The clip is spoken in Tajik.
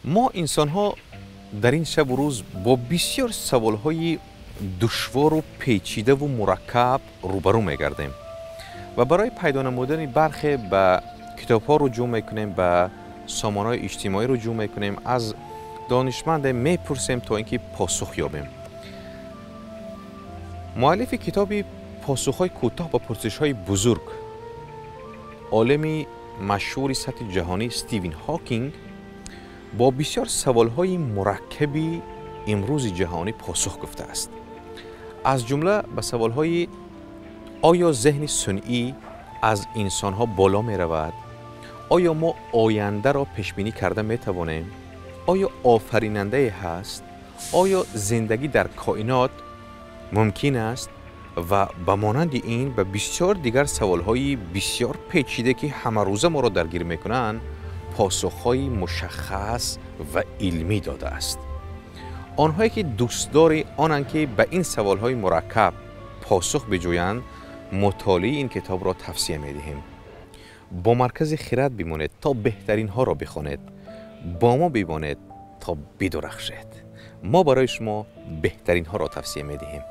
Мо инсонҳо дар ин шабу рӯз бо бисёр саволҳои душвору печидаву мураккаб рӯбарӯ мегардем ва барои пайдо намудани бархе ба китобҳо руҷӯъ мекунем, ба сомонаҳои иҷтимоӣ руҷӯъ мекунем, аз донишманде мепурсем, то ин ки посух ёбем. Муаллифи китоби «Посухҳои кӯтоҳ ба пурсишҳои бузург», олими машҳури сатҳи ҷаҳонӣ Стивен Ҳокинг бо бисёр саволҳои мураккаби имрӯзи ҷаҳонӣ посух гуфтааст. Аз ҷумла ба саволҳои: оё зеҳни сунъӣ аз инсонҳо боло меравад? Оё мо ояндаро пешбинӣ карда метавонем? Оё офаринандае ҳаст? Оё зиндагӣ дар коинот мумкин аст? Ва ба монанди ин ба бисёр дигар саволҳои бисёр печида, ки ҳамарӯза моро даргир мекунанд, посухҳои мушаххас ва илмӣ додааст. Онҳое ки дӯстдори онанд, ки ба ин саволҳои мураккаб посух биҷӯянд, мутолиаи ин китобро тавсия медиҳем. Бо Маркази хирад бимонед, то беҳтаринҳоро бихонед. Бо мо бимонед, то бидурахшед. Мо барои шумо беҳтаринҳоро тавсия медиҳем.